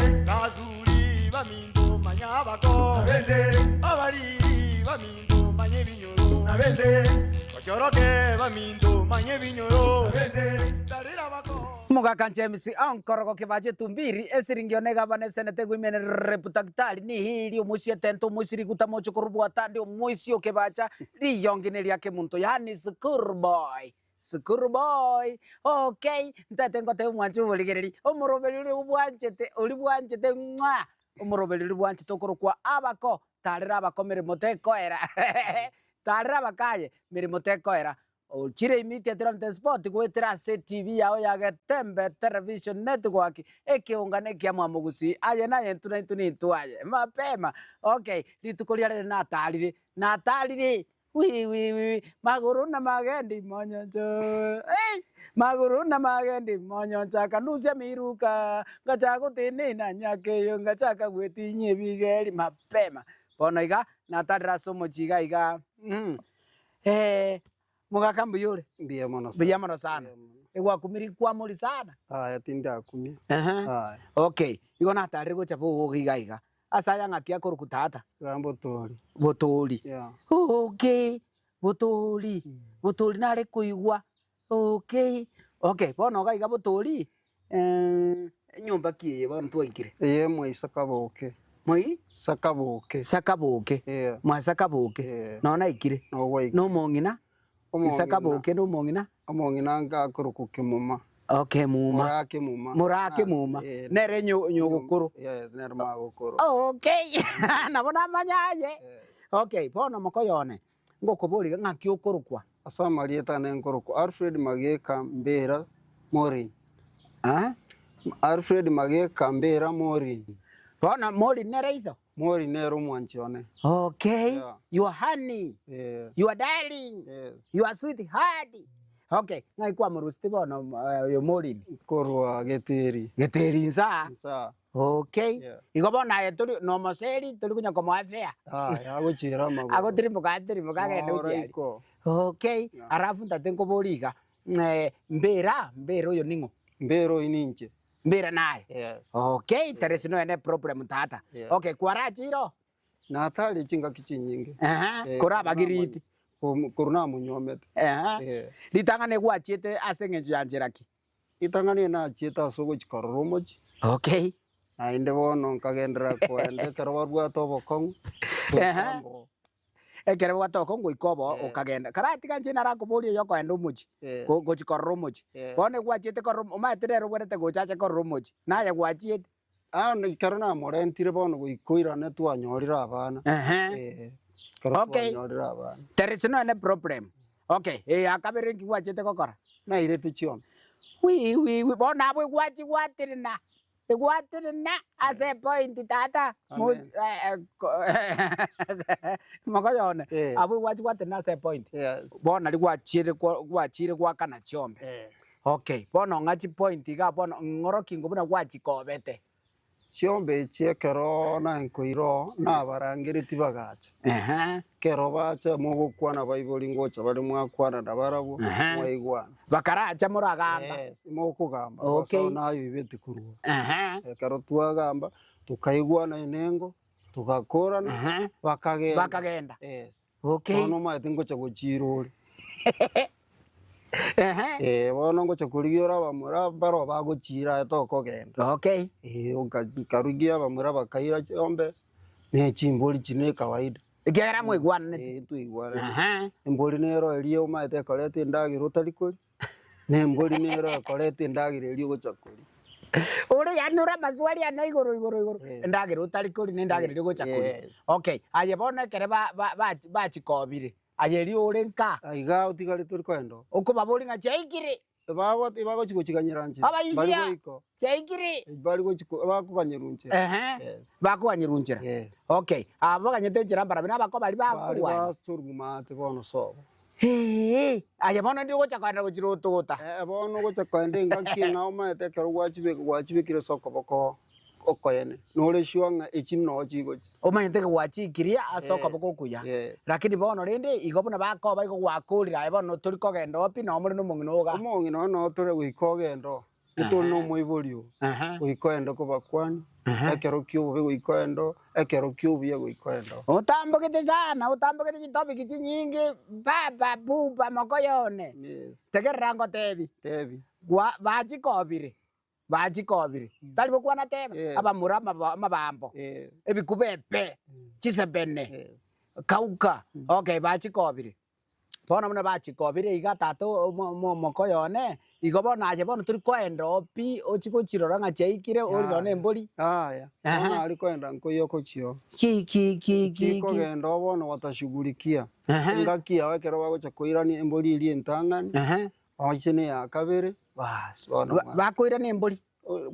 Sasuri baminto manya abako, abariri baminto manya ebinyoro, Ochoroke baminto manya ebinyoro, Tarera abako. Omogaka James Onkorogo Kibache Tumbiri, esiringi one egavana esenete egwimene Reputaktari Nihili omoisia etente omoisia riguta moche korwa Bwatandi omoisia o Kibacha riyongi neria Kemunto yaani school boy School boy okay ntaete ngotebe omwanchi oborigereri omoroberi oria obwanchete oria bwanchete ng'aa omoroberi oria bwanchete okorokwa abako tarera abako meremo tekoera tarera abakaye meremo tekoera Ochire immediately on the spot goetera ase TV yao ya Getembe Television Network ekeongano ekia Mwamogusii aye naye intwe naintwe nintwe aye mapema okay rituko ria rero natarire natarire wiwiwi magoro na magendi monyoncho eeh magoro na magendi monyoncho akanusia miruka ngachaka gotenena nyakeyo ngachaka gwetinyia ebigeri mapema bono iga natarire ase omochie iga igaa. Eh, mogaka mbuya ore? Mbuya mono sana. Mbuya mono sana. Mbuya mono. Egwakumiri nkwamori sana? Aya tindakumia. Ehe. Aya. Okay, igo natarire gocha bogoka iga iga. Ase aya ng'aki akorokwa tata? Iga mbotori. Botori. Yeah. Okay, botori, botori nare koigwa. Okay, okay, bono iga iga botori, enyomba ki eye bono twaikire? Eye mwa Isakaboke. Moi? Sakaboke. Sakaboke. Yeah. Mwa Sakaboke. Yeah. Nonya naikire. Noo gwaikire. Na omong'ina? Omong'ina. Isakaboke na omong'ina? Omong'ina nka akorokwa Kemuma. Oh, Kemuma. Moraa Kemuma. Moraa Kemuma. Eh, Nere nyo- nyogokoro. Yes, nere magokoro. Okay, nabo namanya aye. Yes. Okay, bono mokoyone, Ngokoboria iga, ng'aki okorokwa? Ase amarieta ane nkorokwa Alfred Mageka Mbera Maureen. Eh? Alfred Mageka Mbera Maureen. Bono Maureen nere iso? Maureen nere omwanchi one. Okay, Yeah. your honey, Yeah. your darling, Yes. your sweetheart. Okay, ng'ai kwamoruseti bono eh, oyo Maureen? Korwa Geteri. Geteri insaa. Insaa. Okay, Yeah. igo bono aye tori nomoseri tori konya komoa fare. Aya agochiera amagoro. Agotirimboka atirimboka agende Moora gochia aria. iko. Okay, Yeah. alafu ntate nkoborie iga, mbera, mbera oyo ning'o? Mbera oyo ninche. Mbera naye? Yes. Okay, there is no any problem tata. Yeah. Okay, kwarachire oo? Natari chingaki chinyinge. Ehe, Eh, korabagiriti. Korwa namonyuomete. Ehe. Eh. Ritang'ani gwachiete ase eng'encho ya nchera ki? Ritang'ani nachiete ase ogochia korora omochie. Okay. Naende bono nkagenderera koenda ekero babwate obokong'u, goika mboo. Ekero babwate obokong'u goika oboo Eh. okagenda. Karatiga inche narakoborie oyo okoenda omochie, Eh. go- gochia korora omochie. Eh. Bono egwachiete korora omo omanyete rero obwenerete gocha ache korora omochie, naye gwachiete. Bono ekero namorentire bono goika oirane twanyorire abana. Ehe. Eh, ekero Okay. twanyorire abana. There is no any problem. Okay, eya kabere nki gwachete gokora? Nairete chiombe. Wi wi wi, bono abwo egwachi gwatirina, egwatirina ase epoint tata, Amen. moch eh, ko- mokoyo one, Eh. abwo egwachi gwatirina ase epoint. Yes. Bono naria gwachiire kwa gwachiire goakana chiombe. Eh. Okay, bono ng'a chipoint igaa bono ng'oroki ingo buna gwachikobete. Chiombe echi ekero nainkoire oo, nabarangeretie bagacha. Ehe. Ekero bacha mogokwana baibori ngocha bare mwakwana nabarabwo, Ehe. mwaigwana. Bakaracha moragamba. Yes, mokogamba, Okay. bosa naye oibete korwa. Ehe. Ekero twagamba, tokaigwana enengo, togakorana, Ehe. bakagenda. Bakagenda. Yes. Okay. Bono omanyete ngocha gochiira ore. Ehe. Eh, bono ngocha korigia ore abamura baroo bagochiira aye tokogenda. Okay. Eh, nka- nkarugia abamura bakaira chiombe, ne chimbori chire ne ekawaida. Ekiagera mwaigwananete. Eh, twaigwananete. Ehe. Embori nero eria omanyete ekoreta endagera otari koria, na embori nero ekoreta endagera eria ogocha koria. Ore yaani ore amaswali ane igoro igoro igoro. Yes. Endagera otari koria na endagera eria ogocha koria. Yes. Okay, aye bono ekere ba- ba- ba- bachikobire, Aye erio ore nka. Aiga otigarete ori koenda oo. Okobaboria ng'a chiaikire. Bago bagochi gochiganyera nchera. Abaisia, Bari goika oo. chiaikire. Bari gochi ko bakoganyerwa nchera. Ehe. Yes. Bakoganyerwa nchera. Yes. Okay. Aba baganyete nchera mbarabwo nabako baria Bari bakorwana. basorwa maate bono sobo. Hee. Aye bono ndi ogocha koenda gochira otogota. Eh, bono ogocha koenda engaki eng'ao omanyete ekero gwachibeka gwachibekire ase okoboko okoene, nore sure ng'a echi noo chigochia. Omanyete ng'a gwachikirie ase Yes, okoboko okuya. yes. Lakini bono rende igo buna bakoba igo gwakorire aye bono tori kogenda oo pi noo more nomong'ina oga. Omong'ina oo noo tore goika ogende oo. Getore na omoibori oo, goika oende kobakwania, ekero kia obobe goika oende oo, ekero kia obuya goika oende oo. Otambogete sana, otambogete chitopic chinyinge, baba buba mokoyone. Yes. Tegerera ngotebi, Tebi. gwa bachikobire, bachikobire, tari gokwana teba, Yes. abamura amaba amabambo, Eh. ebikuba epe, chisebene, Yes. kauka, okay bachikobire. Bono buna bachikobire iga tata omokoyo one, igo bono aye bono tori koenda oo pi, ochie gochirora ng'a chiaikire, ori nonya embori. Yaya, Ehe. bono aria koenda nkoiyo okochioa. Ki ki ki ki ki. Chikogenda oo bono watashughulikia. Ehe. Engaki yao ekero bagocha koirania embori eria entang'ani, Ehe. oche na eya kabere, baas bono Ba- mwa- Bakoirania embori.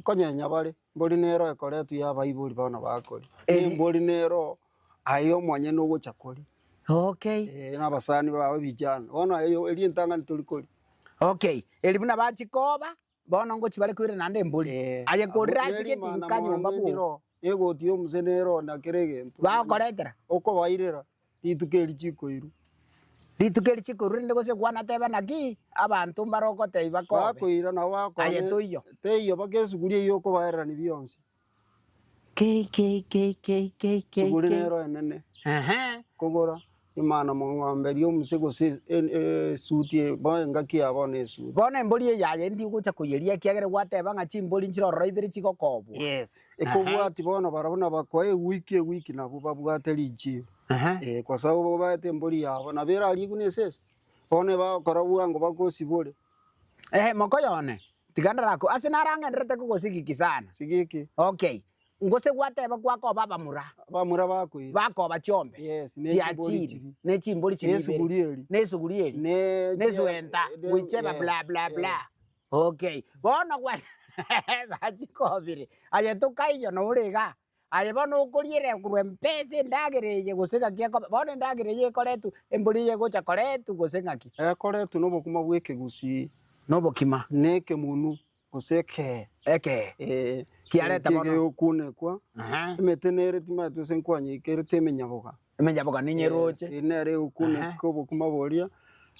Konyenya bare, mbori nero ekoretwa y'abaibori bono bakoria, Eri- embori nero aye omonyene ogocha koria. Okay. Eh, na abasani bao vijana, bono aye eria entang'ani tori koria. Okay, eri buna bachikoba, bono ngochi bare koirana naende embori. Eh, Aye korire abwo ase neri geti mana nka nyomba mwango bwogo. ndiro, egoti y'omose nero na kera egento. Bagokoretera. Okobairera, rituko eri chikoirwa. Rituko eri chikoirwa rende gose kwanateba naki, abanto mbare ogotebia bakobe. Bakoira nabo bakora Aye toiyo. Teiyo mpaka esuguri eyio okobaererania bionsi. K K K K K K Esuguri K. nero enene. Ehe. Kogora imana mong'ombe eria omuse gose esuti eye bono engaki ya bono esuti. Bono embori eye aye ndi gocha koyeria ekiagera gwateba ng'a chimbori nchire ororo ibere chigokobwa. Yes. Ekobwati bono barabwo nabakoa ewiki ewiki nabwo babwate richibu. Ehe. Eh, kwa sababu baete embori yabo, nabo erariigwe na esese, bono ebagokora bwango bakosibore. Ehe, mokoyo one, tiga ndarako ase narang'enderete kogosigiki sana. Sigiki. Okay, gose gwateba gwakoba abamura. Abamura bakoira. Bakoba chiombe. Yes, ne chimbori chiachire, chiria. ne chimbori chiria Ne ibere. esuguri eri. Ne esuguri eri. Ne Ne eswenta, ne- goicheba yes, bla bla yes. bla. Okay, bono gwa bachikobire, aye tokaiyo nore igaa. Aye bono okoriera korwa mpesa endagera eye gose ng'aki ekoba, bono endagera eye ekoretwa, embori eye egocha koretwa gose ng'aki? Ekoretwa nobokima bw'ekegusii. Nobokima. Na ekemunu gose ekee. Ekee. Ee. Kiareta bono. Ekegokunekwa. Aha. Emete nere timanyeti gose nkwanyekerete emenyaboga. Emenyaboga ninyeroche. Yes, nere egokuneka obokima boria,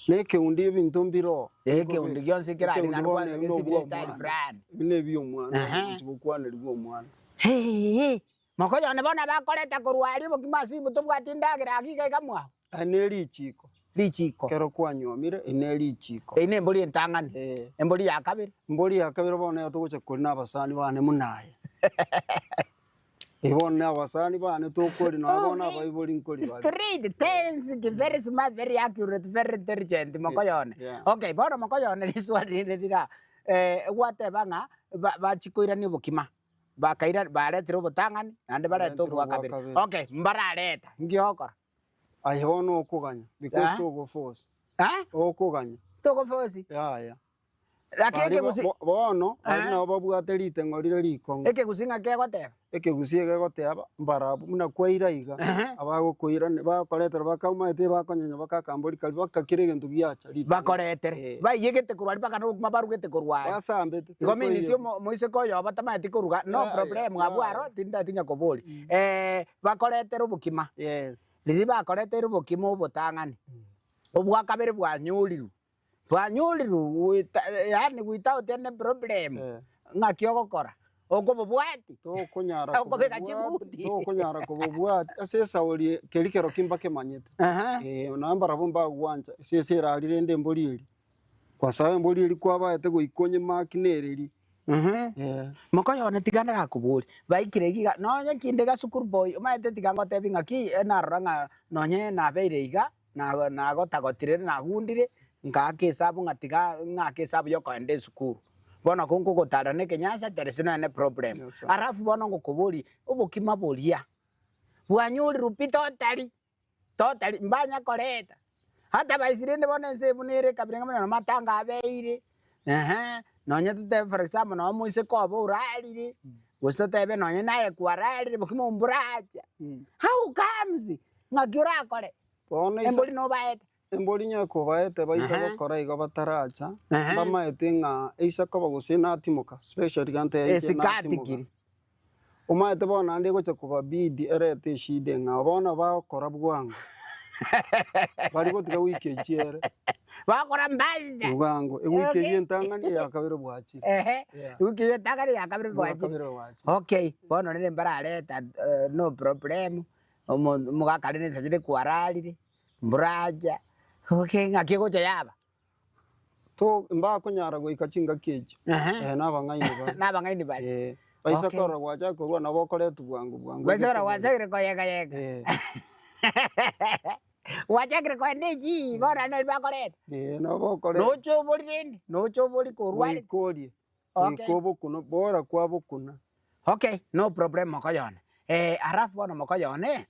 na ekeundi ebinto mbiroo. Ekeundi gionsi ekerari Ekeundi naende bono kwanza ebi gesibire nobwa estyle omwana. fulani. Ebi nebi omwana, Aha. gochi gokwanerigwa omwana. Hee, mokoyone bono abakoreta korwa aria obokima ase ibu tobwati endagera ake iga iga mwao. Aya ne richiko. Richiko. Ekero kwanyuomire, eri ne richiko. Eri nembori entang'ani. Eh. Embori ya kabere. Embori ya kabere bono nero togocha koria na abasani bane buna aye. Eh, bono na abasani bane tokoria nonya bono abaibori nkoria bare. Straight, tense, very smart, very accurate, very intelligent, mokoyone. Yeah. Okay, bono mokoyone riswali rinde rira, eh, gwateba ng'a ba- bachikoirania obokima. Bakaira baretire obotang'ani, naende barete Baretire obwa kabere. obwa kabere. Okay, mbarareta, nki ogokora? Aye bono okoganya, because Eh? togoforce. Eh? Okoganya. Togoforce. Yaya. Lakini Baria ekegusii bo- bono, baria Eh? nabo babwate riteng'o rire rikong'u. Ekegusii ng'a kegoteba. Ekegusii egegoteba, mbarabwo buna kwaira iga, Ehe. abagokoira bakoretera bakaumaete bakonyenya bakakambori karia baka kera egento giacha riteng'o. Bakoretere. Eh. Baiyegete korwa aria mpaka nobokima barugete korwa aria. Basambete. Igo means omo omoiseke oyobo tamaeti koruga, no Yaya, problem abwo yaya. aro tindati nyakoboria. Bakoretere obokima. Yes. Riria bakoreteire obokima obotang'ani, obwa kabere bwanyorirwe, Twanyorirwe goita yaani without any problem, Eh. ng'aki ogokora? Okobobwati? Tokonyara Okobeka kobobwati, chibuti? tokonyara kobobwati ase esauri e keri kero ki mbakemanyete. Aha. Eh, nonye mbarabwo mbagwancha ase ase erari rende embori eria. Kwa sababu embori eria kwabaete goika onyemaki nereri. Mhm. Eh. Mokoyo one tiga ndarakoborie, baikire iga iga, nonye kinde iga sukuru boy, omanyete tiga ngotebi ng'aki, narora ng'a nonye nabeire iga. Nagotagotire, nagundire, ngaaka esabu ng'a tiga ng'ake esabu y'okoenda esukuru. Bono ko nkogotara na ekenyansa there is no any problem. Yes, sir. Alafu bono ngokoboria, obokima boria bwanyorirwe pi totally, totally mbanya koreta. Otherwise rende bono ense eye buna ere ekabira ng'a buna amatanga abeire, ehe, nonye totebe for example nonye omoiseke obo orarire, gose totebe nonye naye kwararire bokima obo mboracha, how comes? Ng'aki orakore? Bono isa Embori nobaete. embori onye kobaete baisa Aha. gokora igo bataracha, Aha. mbamaete ng'a eisa koba gose natimoka, especially gante yaito Esikati natimoka. kiri. Omanyete bono naende egocha kobabidi erete eshida eng'ao, bono bagokora bwango, bari gotiga wiki echi ere. Bakora ambassador. Bwango, ewiki Okay. eyio entang'ani eya kabere bwachire. Ehe, Yeah. ewiki eyio entang'ani eya kabere Bwa bwachire. kabere bwachire. Okay, bono rende mbarareta no problem, omo omogaka rende nsachete kwararire, mboracha, okay ng'aki egocha yaba. To mbakonyara goika chingaki echio, Ehe. eh, nabang'aini bare. Nabang'aini bare. Eh, baisa Okay. korora gwachaka korwa nabo okoretwa bwango bwango. Baisa korora gwachakire koyega yega. Eh. Gwachakire koenda echii bono naende nari bakoreta. Eh, nabo okoreta. Noche obori rende, noche obori korwarete. Goika orie, Okay. goika obokuna, bora kwabokuna. Okay, no problem mokoyone. Alafu bono mokoyone,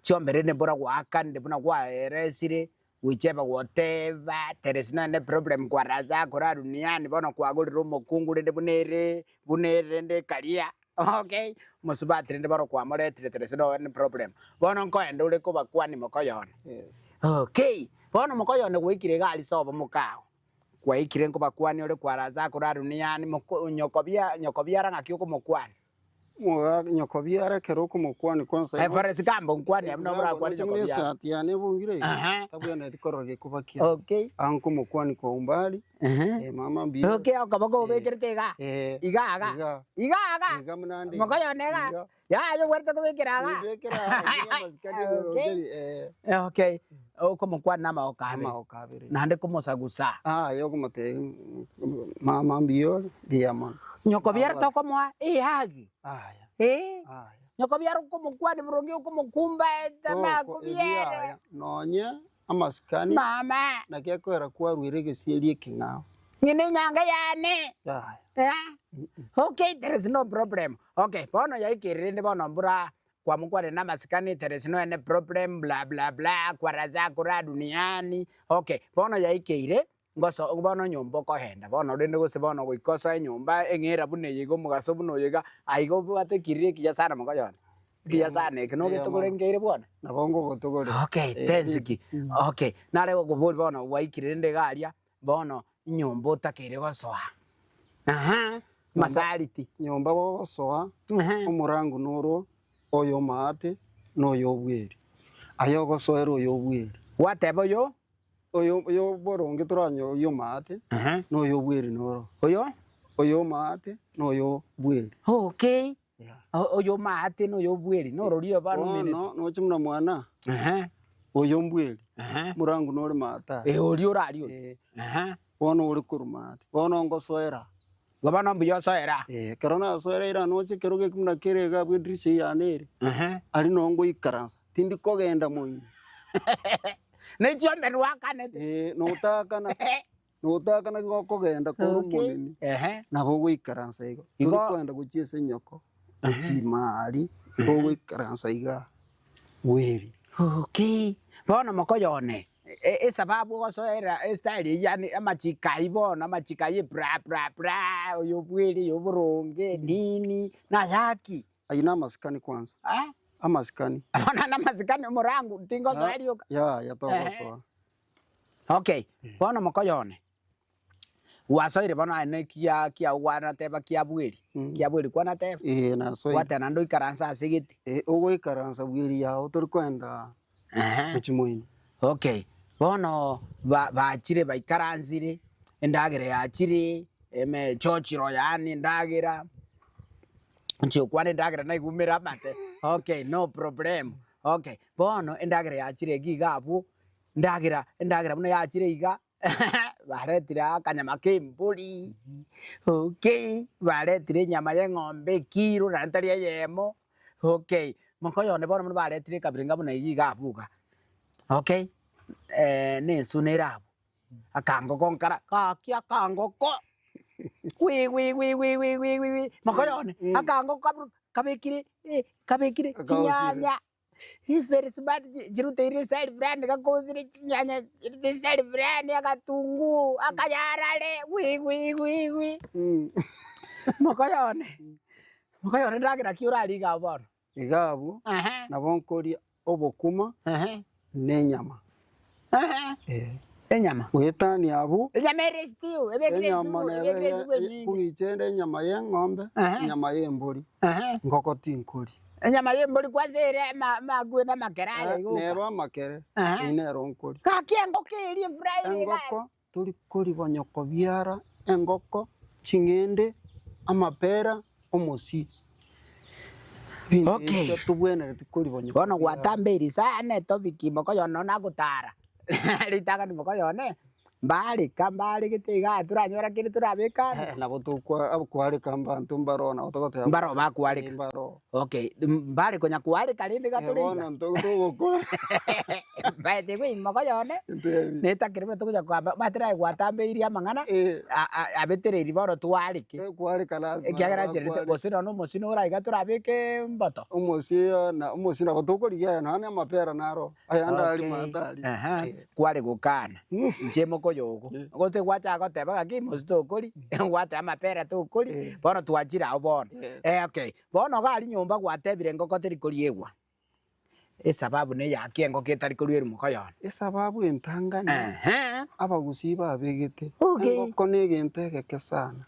chiombe rende mbora goakanire buna kwaeresire, goicheba goteba, there is no any problem kwaracha kora duniani bono kwagorire omokungu rende buna ere, buna ere rende ekaria, okay, omosubati rende bono kwamoretire there is no any problem. Bono nkoenda ore kobakwani mokoyone. Yes. Okay, bono mokoyone gwaikire iga aria sobo mokao. Gwaikire nkobakwania ore kwaracha akore duniani moko nyoko bia nyoko biara ng'aki okomokwania. Moga nyoko biara ekero okomokwania kwanza Eh, for example nkwanie buna oborakwane Example, nyoko noche buna biara. esati yane ebongire iga, Aha. tabwenereti korora gekuba kiane. Okay. Aa nkomokwani kwa umbali, Ehe. eh, mama mbuya. Okay, okoboko obekerete iga. Eh, Iga iga. iga. Iga iga. Iga buna nde. Mokoyone iga. Iga. Yaya obwenerete kobekera iga. Nibekera iga, iga amasikani Okay. igoro eh. Okay, okomokwana namagoko abere. Amagoko abere. Naende komosagusa. Aye okomotebia mama mbuya ore, mbuya mono. Nyoko biara tokomoa ehug. Aya. Eh. Aya. Nyoko biara okomokwania boronge okomokumbaeta Oko makobiara. ebiaya nonye amasikani. Mama. Naki ekoera kwarwire egesieri ekeng'ao. Ng'ina enyange yane. Yaya. Eh? Okay, there is no problem. Okay, bono yaikire rende bono mbura kwamokwanire na amasikani, there is no any problem, bla bla bla, kwaraza kora duniani. Okay, bono yaikeire, ngoso bono nyomba okoenda, bono rende gose bono goika osoe nyomba eng'era buna eye iga omogaso buna oyo iga, aiga obwate ekiriri ekiya sana mokoyona. Ekiya sana eke nogetogorengeire bwono. Nabo ngogotogorera. Okay, tensiki. Okay, nare gokobori bono gwaikire rende iga aria, Bono inyomba otakeire gosoa, aha, masariti. Nyomba gogosoa, Ehe. omorango noro oyo omaate na oyo obweri. Aye ogosoera oyo obweri. Gwateba oyo? Oyo oyo boronge toranyore oyo omaate Ehe. na oyo obweri noro. Oyo? Oyo omaate na oyo bweri. Okay. Yeah. Oyo omaate na oyo obweri norori oyo barumerete. Bono noche buna mwana, Ehe. oyo mbweri, Ehe. morango nore maate aya. Eh, oria orari oria. Eh, Ehe. bono ore korwa maate, bono ngosoera. Igo bono mbuya osoera. Eh, ekero nasoera ira noche ekero geki buna kere iga abwo edirisha eyio yane ere, Ehe. aria noo ngoikaransa, tindi kogenda moino. Ne chiombe nwakanete. Eh, notakana. Notakana ki gokogenda kore omonene, Ehe. nabo ogoikaransa igo. Igo- Tori koenda gochia ase enyoko, gochia imari, ogoikaransa iga bweri. Okay. Bono mokoyone, e- esababu ogosoera estyle eyio yaani amachiko ayio bono amachiko ayio bra bra bra, oyo bweri, oyo boronge, nini, nayaki? Ayio namasikani kwanza, Eh? amasikani. Bono namasikani omorangu tingosoa rioka. Yaya togosoa. Okay, bono mokoyone, gwasoire bono aye ne kia kiao gwanateba kia bweri, kia bweri kwanateba? Ee, nasoire. Gwateba naende oikaranse ase egete. Ee, ogoikaransa bweri yao tori koenda Ehe. gochia moino. Okay, bono ba bachire baikaransire, endagera yachire, emechochero yaani endagera, inche okwane endagera naigumere amate, okay no problem, okay. Bono endagera yachire iga iga abwo, Endagera, endagera buna yachire iga, baretire akanyama k'embori, okay, baretire enyama y'eng'ombe ekiro naende tari eyemo, okay. Moka oyonde bono buna baretire ekabirenga buna eyio iga abwo iga, okay, na ensune ere abwo, akangoko nkara, gaki akangoko, wi wi wi wi wi wi wi wi, moka oyone, akangoko kaburu kabekire kabekire chinyanya. Very smart chiruteire style fulani gakosire chinyanya chirute style fulani agatunguu akayarare wi wi wi wi. Mokoyone, mokoyone ndagera ki orarie iga abwo bono? Iga abwo, Ehe. nabo nkoria obokima Ehe. na enyama. Ehe. Eh. Enyama. Goetania abwo, Enyama ere stew, ebekire enyama esubu, nere ebekire esubu enyinge. kogicha ere enyama ya eng'ombe, Ehe. enyama ya embori, Ehe. ngoko tinkori. Enyama ya embori kwanza ere ama amakwe na amakere aya iga oka. Nero amakere, Ehe. eyio nero nkori. Gaki engoko eria efry iga. Engoko tori kori bonyoko biara, engoko, ching'ende, amapera, omosie. Binto Okay. ebio tobwenereti kori bonyoko Bono biara. gwatambeiri sana etopic mokoyo one nagotara ritang'ani mokoyo one mbareka mbaregete igaa toranyora kende torabeke ande. Eh, nabo tokwa kwareka mbanto mbaro nabo togoteba Mbaro bakwareka. Eh, mbaro. Okay, mbare konya kwareka rende iga Eh, tore iga. bono ntogokora. Mbaete kwe mokoyo one Ntebi. netakire buna togocha koamba omanyete naye gwatambeirie amang'ana Eh. abetereiri bono twareke. Eh, kwareka lazima Ekiagera nabo acherete akwareka. gose nonya omosio nore aiga torabeke mboto. Omosie na omosie nabo tokorigia aya nonya na amapera naro. Ayande aria Okay. mato aria. Aha, Eh. kware gokana inche mokoyo ogo gote gwachaka goteba ng'aki mosi tokori gwateba amapera tokori Eh. bono twachire abwo bono. Yes. Eh okay, bono iga aria nyomba gwatebire engoko teri koriegwa, esababu na eyaki engoko etari korierwa mokoyo one. Esababu entangani Ehe. abagusii babegete, Okay. engoko na egento egeke sana,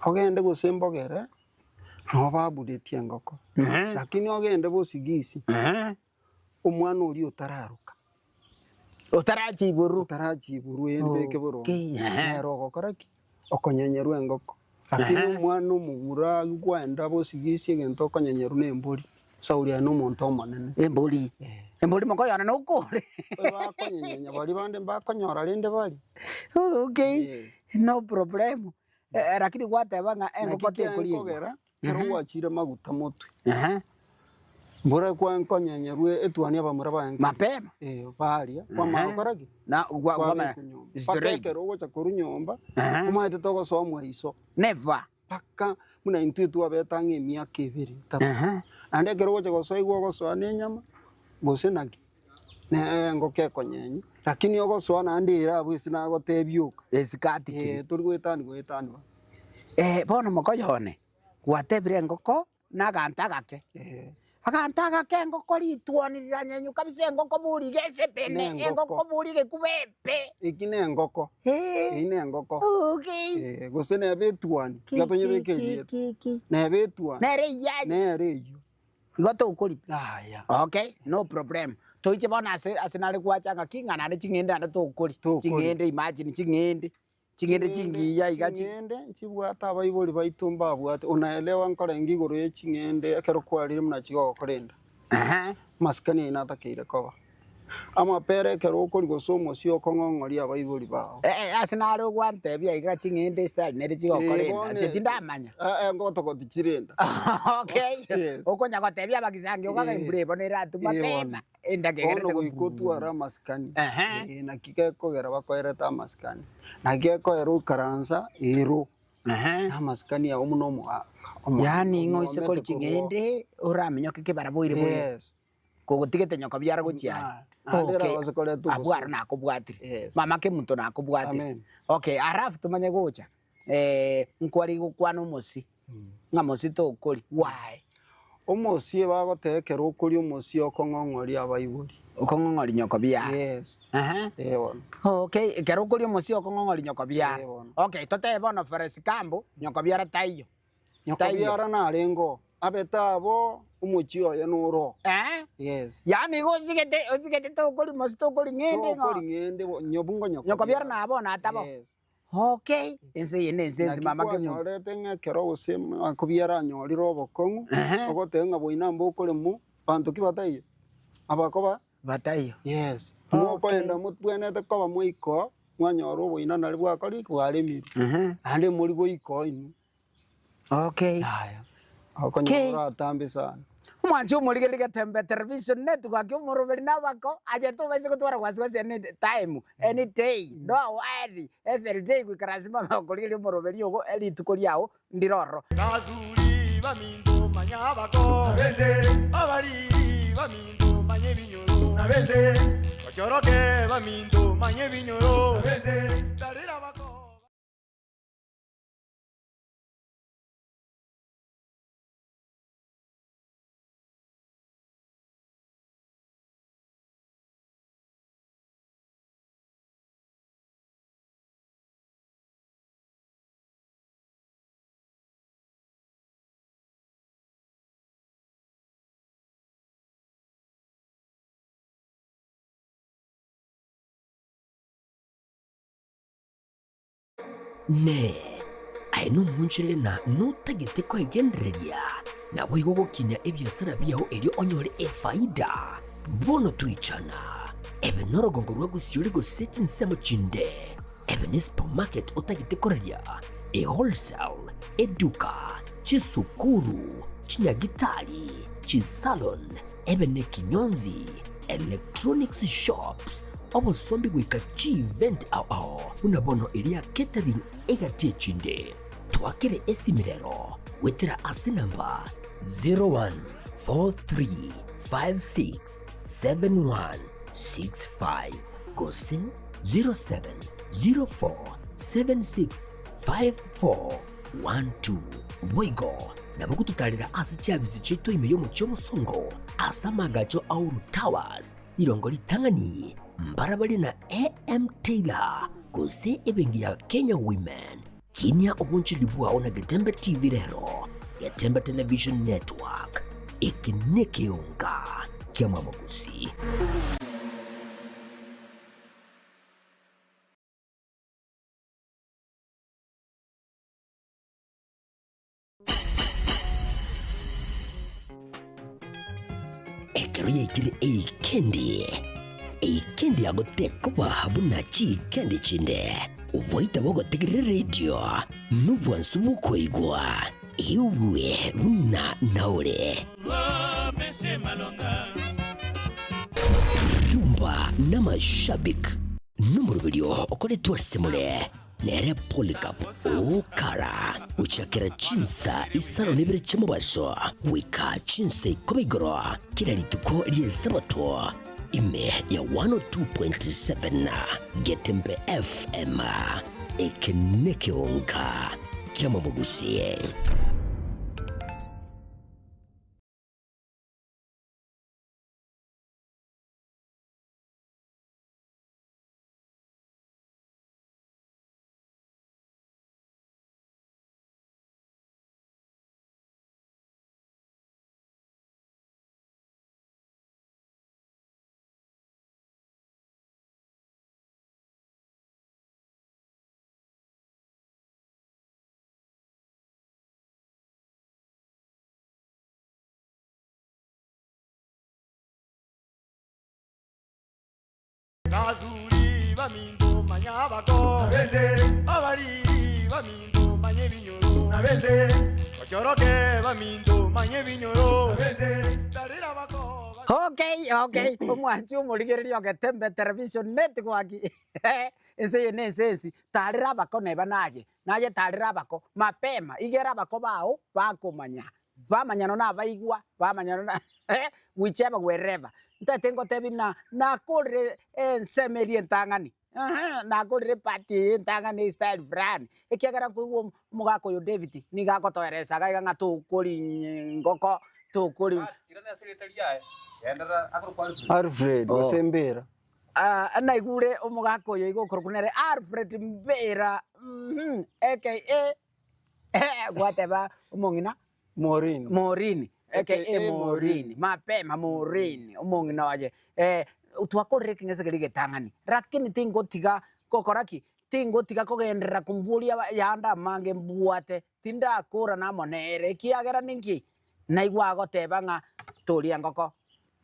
ogende gose mbogere, nabo baburetie engoko, Ehe. lakini ogende bosigisi, Ehe. Omwana oria otararoka. Otarachiborwa. Otarachiborwa eribeke boronge. Okay, ehe. Nere ogokora ki? Okonyenyerwa engoko. Lakini Ehe. omwana omomura aywo kwaenda bosigisi egento okonyenyerwa na embori, Sauli aye nomonto omonene. Embori. Embori mokoyona nokore. Bakonyenyenya baria bande mbakonyora rende baria. Okay, Eh. no problem. Eh, lakini gwateba ng'a engoko Naki tekoriegwa. kiankogera, ekero gwachire maguta motwe. Ehe. Mbora kwankonyenyerwe etuani abamura baye nka- Mapema. Eh, baria, kwamanya gokora ki? Na gwa- Kwabeka kwamanya nyomba. Mpaka straight. ekero ogocha korwa nyomba, Ehe. omanyete togosoa mwa iso. Never. Mpaka buna intwe twabete ang'e emiaka ebere etato. Ehe. Naende ekero ogocha gosoa igo ogosoa na enyama, gose naki, na engoko ekonyenywa, lakini ogosoa naende ere abwo ase nagotebia oka. Esikati keri. Eh, tori goetani goetani bono. Eh, bono mokoyo one, gwatebire engoko na aganto agake. Aganto agake engoko rituoni riranyenywa kabisa engoko bori iga esebene, Ne engoko. engoko bori egekuba epe. Eki ne engoko, Eh, eyio ne engoko. okay. Eh, gose nebe etuani, Ki, tiga ki, tonyebeke ki, erieta. ki, ki. Nebe etuani, Nere eyio aye. nere eyio. Igo tokoripa. Yaya. Okay, no problem. Toiche bono ase ase nare gwacha ng'aki ng'a naende ching'ende naende tokori. Tokori. Ching'ende imagine ching'ende. Ching'ende chingiya iga chi. Ching'ende nchibwate abaibori baito mbabwate, unaelewa nkorenge igoro ye ching'ende ekero kwarire buna chigogokora enda. Ehe. Amasikani aino atakeire koba. Amapera ekero okoria gose omosie okong'ong'oria abaibori bao. Eh, ase nare ogwantebia iga ching'ende estyle nere chigokora Eh, enda, bono inche tindamanya. Eh, eh, ngotogoti chire enda. Okay, Yes. okonya gotebia abagisangi okaga Eh. embura ebo neratuma Eh, bono. mapema. Enda Bono kegerete goika otware amasikani, Ehe. eh, naki gekogera bakoerete amasikani, naki gekogera oikaransa ero, Ehe. na amasikani ao buna omoa omo Yaani ng'a oise omwomete kori korwa oo. ching'ende oraminyoke kebara boire boire Yes. kogotigete nyoko biara gochia Ah, are. naende Okay, erabase koreta abwo aro obosongo. nakobwatire. Yes. Mama kemunto nakobwatire. Amen. Okay, alafu tomanye gocha nkwari gokwana omosie, ng'a mosie tokori, why? Omosie bagoteba ekero okoria omosie okong'ong'oria abaibori. Okong'ong'oria nyoko biara. Yes. Ehe. Eh bono. Okay, ekero okoria omosie okong'ong'oria nyoko biara. Eh bono. Okay, totebe bono for example, nyoko biara taiyo. Nyoko Taiyo. biara narenge oo, abete abo omochie oye noro oo. Eh? Yes. Yaani igo osigete osigete tokoria mosie tokoria ng'ende ng'o. Tokoria ng'ende bo nyobu ngo nyoko Nyoko biara nabo natabo. Yes. Okay, ense eye nense ense Naki mama kemunto. kwanyorete ng'a ekero gose makobiara anyorire obokong'u, Ehe. ogoteba ng'a boina mbokoremwa, banto ki bataiyo? Abakoba? Bataiyo. Yes. Okay. Mokoenda mobwenerete koba mwaikoo, mwanyora oboina nari bwakorire ki? Bwaremirwe. Ehe. Naende mori goikoo inwe. Okay. Yaya. Okay. Okonyora atambe sana. Omwanchi omorigereria Getembe Television Network omoroberi nabako aye tobaise gotwara wasiwasi any time, any day, no worry, every day goikera ase mama okorigereria omoroberi ogo rituko riao ndire ororo. Basuri baminto manya abako abariri baminto manya ebinyoro bachoroke baminto manya ebinyoro tarera abako. Inee! Aye nomoonchorere na notagete koegendereria, naboigo gokinia ebiasara biao erio onyore efaida? Bono toichana, ebe norogongo rwa gosiori gose chinsemo chinde, ebe ne supermarket otagete koraria, ewholesale, eduka, chisukuru, chinyagitari, chisalon, ebe nekinyonzi, electronics shops, obosombi goika chievent ao ao buna bono eria catering egati echinde. Twakere esimi rero goetera ase namba 0143567165 gose 0704765412. Boigo nabo gototarera ase chiabisi chiaito ime y'omochie omosongo ase amagacho a Uhuru Towers, rirongo ritang'ani, mbarabare na AM Taylor gose ebenki ya Kenya Women. Kinia obonchoreri bwao na Getembe TV rero, Getembe Television Network, eke nekeonga kia Mwamogusi. Ekero yaikire eikendi, eikendi yagotekoba buna chiikendi chinde, oboita bogotegerera eredio nobwansu bw'okoigwa, igwe buna naore. Rumba n'amashabik nomoroberio okoretwe ase more. Nere Polycarp okara gochakera chinsa isano na ibere chi'omobaso goika chinsa ikomi igoro kera rituko ri'Esabato, ime ya 102.7 Getembe FM. Eke nekeonga ki'amabogusi. Basuri baminto manya abako, abariri baminto manya ebinyoro, bachoroke baminto manya ebinyoro, tarera abako. Okay, okay, omwanchi omorigereria ogetembe television network ense eye ne ense ensi, tarera abako neba naye, naye tarera abako mapema, igere abako bao bakomanya, Bamanya nonya nabaigwa, bamanya nonya na whichever wherever. Ntaete ngotebi ng'a nakorire ensemo eria entang'ani, eeh, nakorire epart eye entang'ani estyle fulani, ekiagera nkoigwa omogaka oyo David nigo agotoeresa iga iga ng'a tokori ngoko, tokori. Alfred gose Mbera. Ah, naigure omogaka oyo iga okorokwa nere Alfred Mbera, mh, aka Gwateba omong'ina Maureen. Maureen, aka AKA Maureen, Maureen. mapema Maureen, omong'ina oye. Eh, twakorire ekeng'ese keria egetang'ani, rakini tingotiga gokora ki? Tingotiga kogenderera komboria yande amange mbwate, tindakorana amo nere, ekiagera ninki? Naigwa agoteba ng'a toria engoko,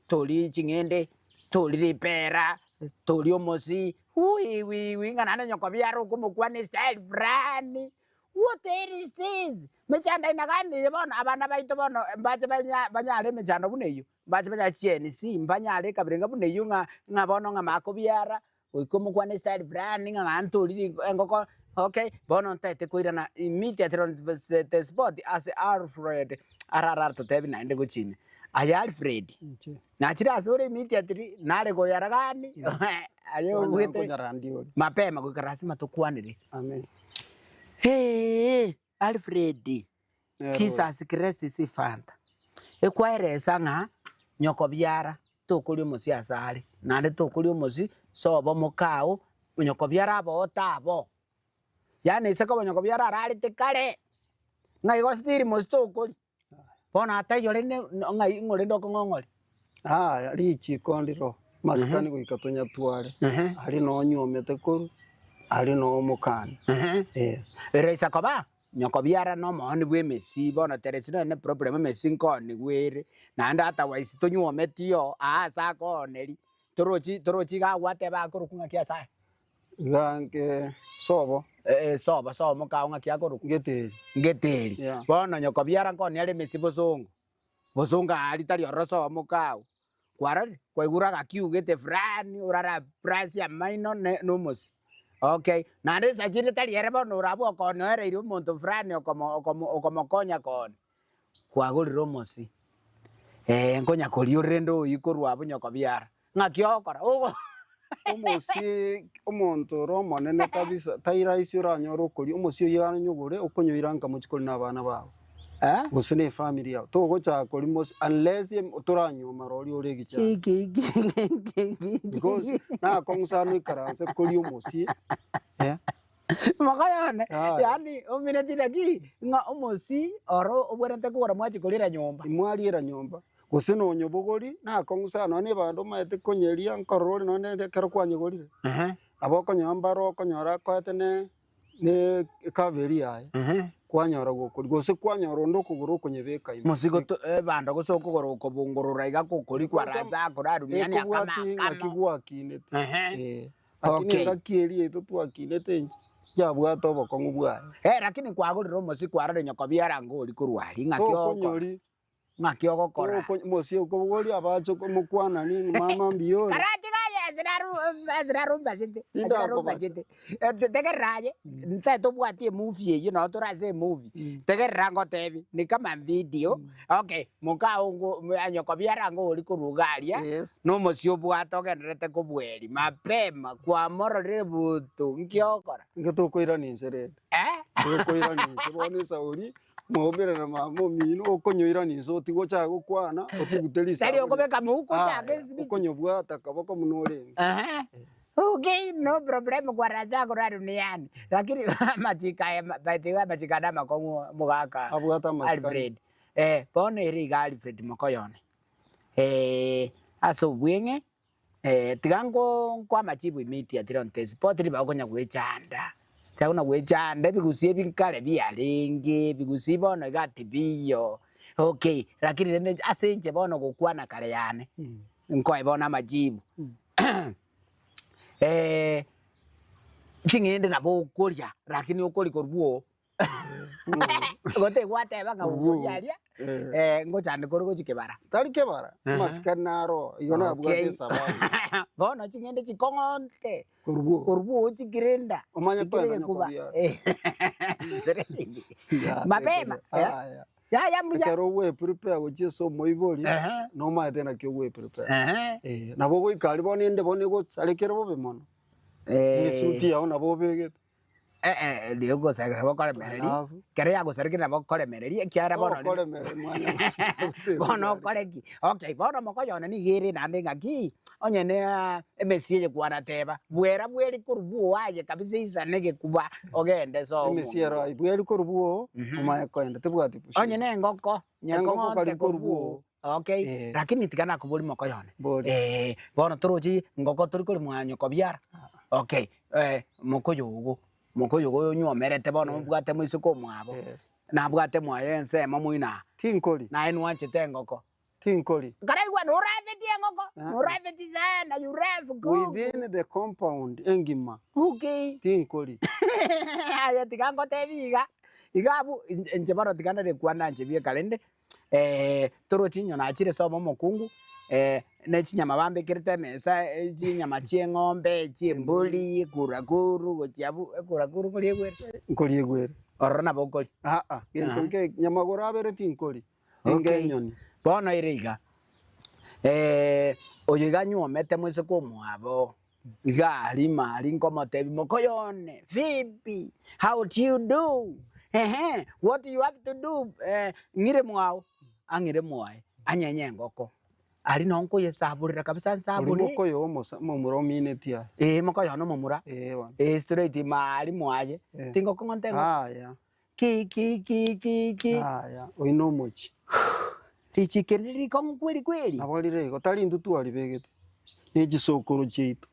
Tori ching'ende, tori ripera, tori omosi, wiwiwi ng'a naende nyoko biara okomokwana estyle fulani, what is this? Mechando aina gani eye bono abana baito bono mbache banya banyare emechando buna eyio, mbache banyare chiNC, mbanyare ekabirenga buna eyio ng'a ng'a bono ng'a makobiara, goika omokwane estyle fulani ng'a naende tori engoko, okay, bono ntaete koirana immediately on the spot ase Alfred arare atotebi naende gochia ime. Aye Alfred, nachire asore immediately, nare koyara gani, aye obwete mapema goika lasima tokwanere. Amen. Eeh Alfred, Jesus Christ sifanta, ekwaeresa ng'a nyoko biara tokoria omosie ase are, naende tokoria omosie sobo mokao, nyoko biara abote abo. Yaani ase koba nyoko biara ararete kare, ng'a igo still mosie tokoria. Bono ataiyo rende ng'ai ng'o rende okong'ong'oria? Yaya, richiko ndiro, amasikani goika tonyatware, Ehe. aria nonyuomete korwa. Aria noo omokani. Ehe. Yes. Eraisa koba, nyoko biara na omooni bw'emesi, bono teresi nonye ne problem emesi nkoonigwa ere, naende otherwise tonyuometi oo, aa ase akooneri, torochi torochi iga agwateba akorokwa ng'aki ase aya? Iga nke sobo. Eh, sobo sobo mokao ng'aki akorokwa? Ngeteri. Ngeteri. Yeah. Bono nyoko biara nkooni are emesi bosongo, bosongo aa ritari ororo sobo mokao, kwarorire? Kwaigure agakiugete fulani orara brush amaino ne nomosie. Okay, naende insa chinde tari ere bono orabwo okonoereirie omonto fulani okomo okomo okomokonya kooni, kwagorire omosie, nkonya koria rende oyio korwa abwo nyoko biara. Ng'aki ogokora? Ogo Omosie omonto ore omonene kabisa, tai rahisi oranyore okoria, omosie oyio aranyogore okonyoira nka mochie koria na abana bago, Eh? gose na efamiri yao. Togochaka koria mosie unless em toranyuoma roria ore egichana. Because nakong'u sana oikaranse koria omosie eh. Mokoyone, Yaya. yaani omineti naki ng'a omosie oro obwenerete kogora mwachia koriera nyomba. Imwariera nyomba. Gose nonyobogori nakong'u sana nonya na ebando omanyete konyeria nkorora ore nonya na ekero kwanyegorire. Ehe, Nabo okonyora mbaro okonyora akoete ne ne ecover eria yaye, ehe. kwanyora gokoria gose kwanyora onde okogora okonyebeka ime. Mosigo to ebando gose okogora okobungorora iga gokori Because kwaracha akorarumia yaani akama ekobwati ng'aki akamo. gwakinete. Ehe. Eh, lakini Okay. engaki eria yaito twakinete inche, yabwate obokong'u bwaye. Eh, lakini kwagorire omosie kwarora nyoko biara ngori korwa aria ng'aki ogokora. Tokonyori. Ng'aki ogokora? Mosie okobogoria abache komokwanani ng'a mama mbuya ore. Karatiga aye Ezra ru- Ezra rumbachete, Ezra Tindakobacha. rumbachete. Eh, te- Tegerera aye, ntaete obwati emovie eyio nabo tore ase emovie. Tegerera ngotebi, ni kama video, okay, mokao ngo nyoko biara ngori korwa iga aria, Yes. na omosie obwate ogendererete kobweri mapema, kwamororire ebutu, nki ogokora? Inche tokoirana inse rende. Eh? Tokoirana inse bono esauri, Mwaumera na mama omino, okonyoirania inse otige ochake gokwana, otugute Tari risabu okobeka mouko ochake Aya, esibiti. okonyobwata akaboko buna orenge. Ehe. Okay, no problem kwaracha korwa duniani. Lakini amachiko aya ma- by the way amachiko ande amakong'u omogaka Abwate amasikani. Alfred. Eh, bono ere iga Alfred mokoyone. Eh, ase obweng'e Tiga nkoa amachibu immediately on the spot ribaga okonya goechanda, tiga konya goechanda ebigusi ebi nkare biarenge, ebigusi bono iga tibiyo, okay, lakini rende ase inche bono gokwana kare yane, nkoe bono amachibu ching'ende nabo okoria lakini okoria korwa bwoo. Gose gwateba ng'a okoria aria, eh, ngochande kore gochia kebara. Tari kebara, amasikani naro, igo nabwate Okay. esababu. Bono ching'ende chikong'onte, Korwa bwoo. korwa bwoo chikirenda, Omanye chikire kwenda gekuba. nyoko Eh, Ya, Mapema, eh. Aya. Yaya mbuya. Ekero ogweprepare gochia ase omoibori, Ehe. nomanyete naki ogweprepare. Ehe. Eh, nabo ogoika aria bono ende bono egosarekere bobe mono. Eh. Esuti yao nabo obegete. Eh, eh, ogosarekera bokoremereria, Alafu. ekero yagosarekire nabo okoremereria ekiagera bono rende Okoremereria mwanyabanto. bono okore ki? Okay, bono mokoyo one nigo ere naende ng'aki, onye ne emesie eye kwanateba, bwera bweri korwa bwoo aye kabisa isane egekuba ogende sobo Emesie ero aye bweri korwa bwoo, omanye koenda tebwati busia. Onye ne engoko, Engoko nyekong'onte kari korwa korwa bwoo. Okay, Eh. lakini tiga nakoboria mokoyo one. Boria. Eh, bono torochi ngoko tori koria mwa nyoko biara. Okay, eh, mokoyo ogo, mokoyo ogo onywomerete bono obwate moiseke omwabo. Yes. Nabwate mwaye ensemo moino aa. Tinkori. Naye nwanchete engoko. Tinkori. Nkaraigwa norafeti engoko, Ah. norafeti sana, you love kuku. Within the compound engima. Okay. Tinkori. Aye tiga ngotebi iga, iga abwo inche bono tiga nare kwana inche bieka rende. Toroche inwe nachire sobo omokungu, ne chinyama bambekerete emesa, chinyama chia eng'ombe, chia embori, ekurakuru gochia abwo, ekurakuru nkoria egwere? Nkoria egwere. Ororo nabo okoria? Aa, gento nke nyamagoro abere tinkori, ninga Okay. enyoni. Bono ere iga, oyo iga anywomete moiseke omwabo, Iga aria mari nkomotebia mokoyone, vipi, how do you do, ehe, what you have to do, eh, ng'ire mwao, ang'ire mwaye, anyenye engoko. Aria noo nkoyesaborera kabisa Oria nsabore. mokoyo omosa momura omineti aye. Ee, mokoyone omomura, Ee bono. ee straight mari mwaye, Eh. tingokong'onta engoko. Aya. Ki, ki, ki, ki, ki. Aya, oyio nomochie. Richiko eri rikong'u kweri kweri. Nabo rire igo, tari intwe twaribegete, ne chisokoro chiaito.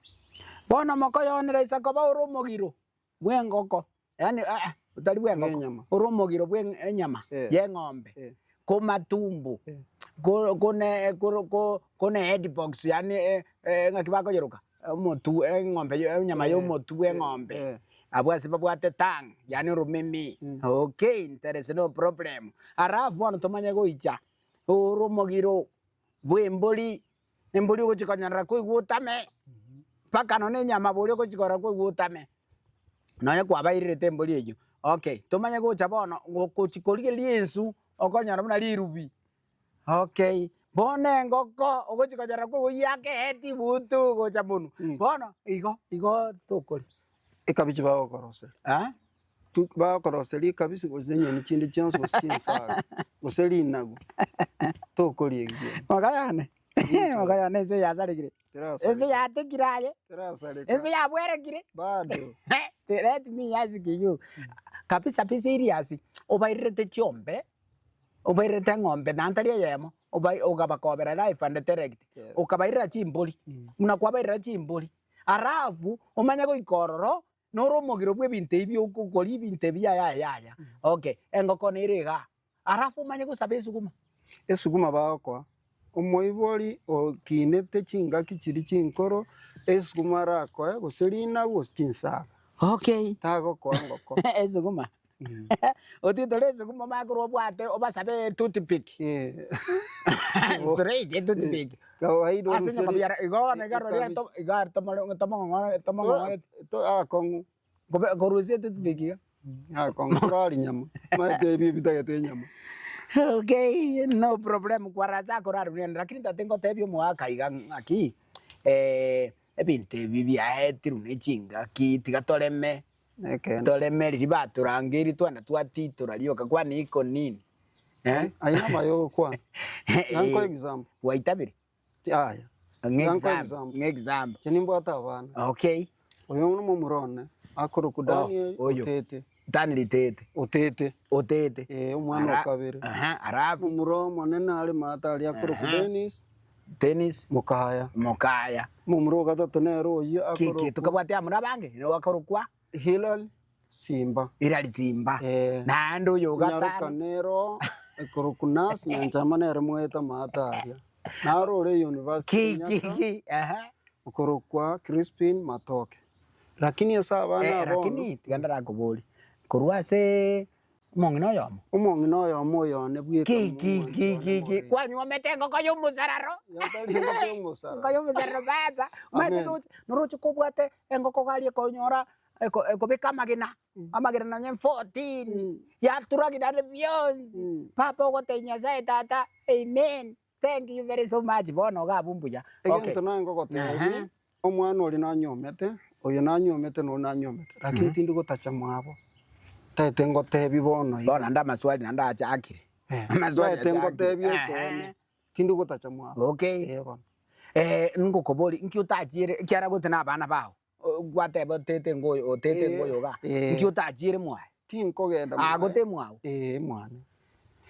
Bono mokoyonera ise koba ore omogiro. bw'engoko, yaani aa otari bw'engoko, Bw'enyama. ore omogiro bwe enyama Eh. ya eng'ombe, Eh. komatumbo, Eh. ko kone koro ko kone head box yaani ng'aki bakoyeroka, omotu eng'ombe ya enyama ya Eh, omotwe bwa eh, eng'ombe, eh. abwo ase babwate tongue, yaani oromeme, okay, there is no problem. Alafu bono tomanye goicha, ore omogiro bwa embori, embori ogochia konyorera koigwa otame, mpaka nonye na enyama boria ogochia korora koigwa otame, nonye kwabairerete embori eywo. Okay, tomanye gocha bono, gokochia korigereria ensu, okonyora buna rirubi, okay, bono engoko ogochia konyora koigwa yakeeti butu gocha monwe, bono igo igo tokoria. Ekabichi bagokoroseria. Eh? Tu bagokoroseria ekabisi gose chinyeni chinde chionsi gose chinsaga, gose rinagu, tokoria erio. Mogayane, mogayane ense yasarekire, Terasareka. ense yatekire aye, Terasareka. ense yabwerekire. Bado. Let me ask you, kabisa be serious, obairerete chiombe, obairerete eng'ombe naende tari eyemo, obai okabakobera live and direct, Yes. okabairera chimbori, buna kwabairera chimbori, alafu omanye goika ororo, nore omogiro bw'ebinto ebi okoria ebinto ebi yaya yaya, okay, engoko nere igaa, alafu omanye gosaba esuguma. Esuguma bagokoa, omoibori okinete chingaki chiria chinkoro, esuguma arakoe gose rinagu gose chinsaga. Okay. Tagokoa ngoko. Esuguma. Otitore esuguma omanye korwa obwate obasabe etoothpick. Eh. Straight etoothpick. Kawaida Ase oruseri- nyoko igo bono iga roria ekabichi. to- iga tomore tomong'ong'ore tomong'ong'ore To- akong'u. kobe korusia etoothpick iga. Akong'u torari nyama. Omanyete ebi ebitagete enyama. Okay, no problem kwarasa akorarwa lakini tate ngotebia omogaka iga ng'aki ebinto ebi biaetirwe ne chingaki tiga toreme, Ekeene. toreme riria batorangeiri twende twatitora rioka kwani iko nini eh? Aye namaya ogokwana. Nankoe example. Gwaitabire? Yaya. Ng'a Nankoe example, example. ng'a example. Inche nimbwate abana. Okay. Oyo nomomura one, akorokwa Daniel oyo. Otete. Daniel Tete. Otete. Otete. Eh, omwana Ara- o kabere. Aha, alafu Omomura omonene are maate aria akorokwa Dennis Dennis Mokaya. Mokaya. Omomura o gatato nere oyio Ki ki akorokwa tokabwate amura abange nigo akorokwa Hilary Simba. Hilary Simba. Eh. Naende oyo o Nyaroka gatano nero ekorokwa Nurse Nyanchama nere moete amaate aria. Naro ore university ki ki Kenyatta ki aha. okorokwa Crispin Matoke. Lakini ase abana Eh, aba bono, lakini tiga ndarakoborie korwa ase omong'ina oyomo. omong'ina oyomo oyo one bweka Ki ki omwanchi ki one ki ki moriri. kwanyuomete engoko ya omosararo. Yatari engoko ya omosararo. Engoko ya omosararo baba. Omanyete Amen. noroche noroche kobwate engoko gari ekonyora eko ekobeka amagena, amagena nonye 14, yaturagi naende bionsi. Papa ogotebia Nyasaye tata, amen. Thank you very so much bono iga abwo mbuya. Okay. Egento naye ngogotebia, Aha. omwana oria nanyuomete, oyo nanyuomete na oyo nanyuomete, lakini tindi gotacha mwabo. Ntaete ngotebie bono iga. Bono naende amaswali naende achakire. Eh, Amaswali ntaete achakire. ngotebie Aha. ekeene, tindi gotacha mwabo. Okay. Eh bono. Ngokoboria, nki otachiere ekiagera gote na abana bao, gwateba otete ngoyo otete Eh, ngoyo igaa, eh. nki otachiere mwaye? Tinkogenda Ah, mwaye. gote mwao? Eh, mwane.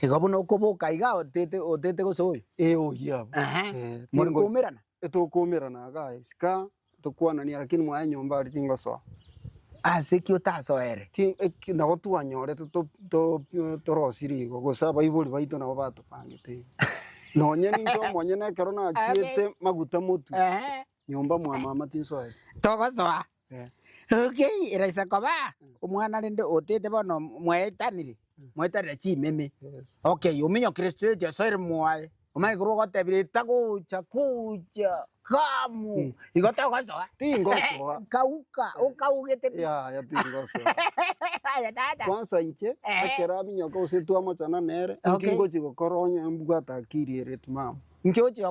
Igo buna okoboka iga otete otete gose oyo? Eh, oyio abwo. Ehe. Eh, More tingo- koumerana? Etokoumerana igaa isika, tokwanania lakini mwaye nyomba aria tingosoa. Ase ki otasoere? Ti eki nabo twanyorete to to torosirie igo, gose abaibori baito nabo batopangete igo. Nonye ninche omonyene ekero nachiete maguta motwe, Ehe. nyomba mwa mama tinsoeti. Togosoa? Eh. Okay, eraisa koba, omwana rende otete bono mwaetanire, mwaetanire chimeme. Yes. Okay, ominyokire straight osoire mwaye, omanye korwa ogotebire etagocha kucha kamu, igo togosoa. Tingosoa. Kauka, okaugete pi. Yaya tingosoa. Aye tata. Kwanza inche, Eh. ekero aminyoka gose twamochana nere, Okay. inki ngochi gokora onye mbwate akiri ere mama. Inki ochi.